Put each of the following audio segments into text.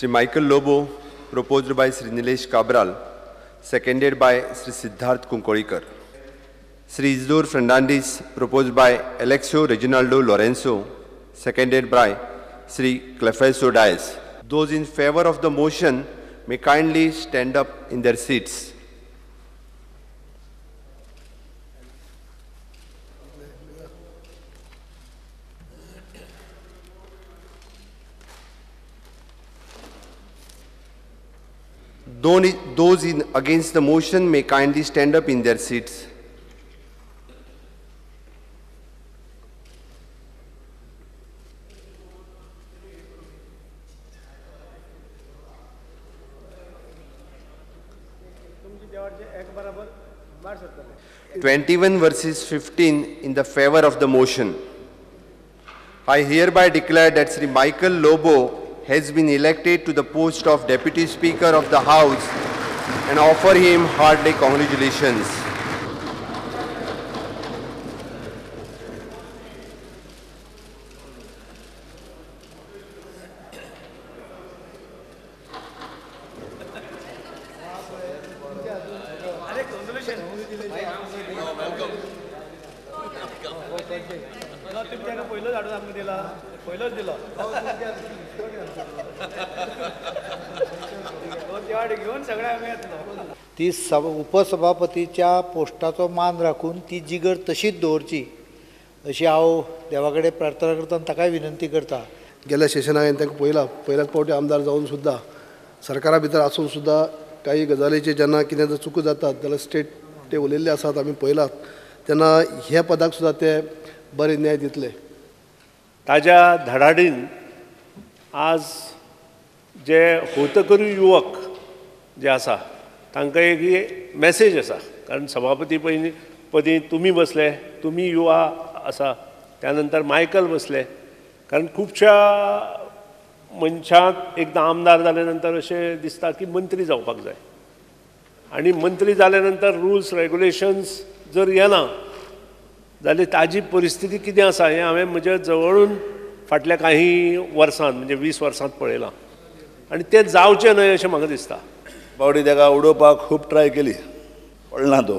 Shri Michael Lobo, proposed by Shri Nilesh Cabral, seconded by Shri Siddharth Kunkolikar. Shri Isidore Fernandez, proposed by Alexio Reginaldo Lorenzo, seconded by Shri Clefeso Dias. Those in favor of the motion may kindly stand up in their seats. Those in against the motion may kindly stand up in their seats. (21 versus 15 in the favor of the motion. I hereby declare that Shri Michael Lobo has been elected to the post of Deputy Speaker of the House and offer him hearty congratulations. ती उपसभापतीच्या पोस्टाचो मान राखून ती जिगर तशीच दवरची अशी हांव देवा कडेन प्रार्थना करता आनी ताकाय विनंती करता. गेल्या सेशनाक हांवें तांकां पळयला, पयल्याच फावटी आमदार जावन सुद्दां सरकारा भितर आसून सुद्दां काही गजालीचे जेन्ना कितें जर चुको जातात जाल्यार स्टेट ते उलयल्ले आसात, आमी पळयलात, तेन्ना ह्या पदाक सुद्दां ते बरे न्याय दितले. ताज्या धडाडीन आज जे होतकरू युवक जे आसा तांकां एक मॅसेज आसा, कारण सभापती पयलीं पदी तुमी बसले, तुमी युवा आसा, त्या नंतर मायकल बसले, कारण खुबश्या मनशांक एकदां आमदार जाले नंतर अशें दिसता की मंत्री जावपाक जाय आनी मंत्री जाले नंतर रुल्स रेगुलेशन्स जर येना जाल्यार ताजी परिस्थिती कितें आसा हें हांवें म्हज्या जवळून फाटल्या काही वर्सांत म्हणजे 20 वर्सांत पळयलां आनी तें जावचें न्हय अशें म्हाका दिसता. फावटी ताका उडोवपाक खूब ट्राय केली, पडना तो.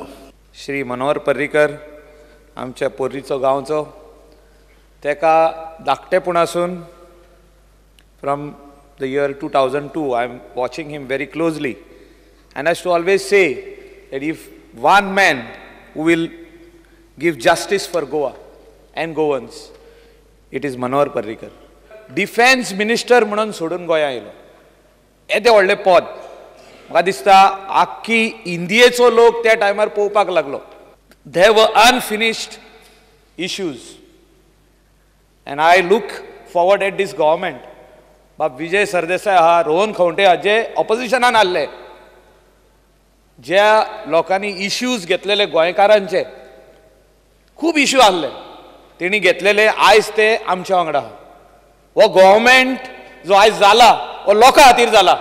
श्री मनोहर पर्रीकर आमच्या पोर्रीचो गांवचो, तेका धाकटेपणासून from the year 2002 I am watching him very closely and I to always say that if one man who will give justice for Goa and Goans, it is Manohar Parrikar. Defence minister म्हणून सोडून गोंया आयलो, येदें व्हडलें पद. म्हाका दिसता आख्खी इंडियेचो लोक त्या टायमार पळोवपाक लागलो. There were unfinished issues and I look forward at this government. बाब विजय सरदेसाय आहा, रोहन खंवटे आहा, जे ऑपोजिशनान आहले, ज्या लोकांनी इश्यूज घेतलेले गोंयकारांचे खूब इश्यू आहले तेणी घेतलेले, आयज ते आमच्या वांगडा आहा. हो गव्हर्मेंट जो आयज जाला हो लोकां खातीर जाला.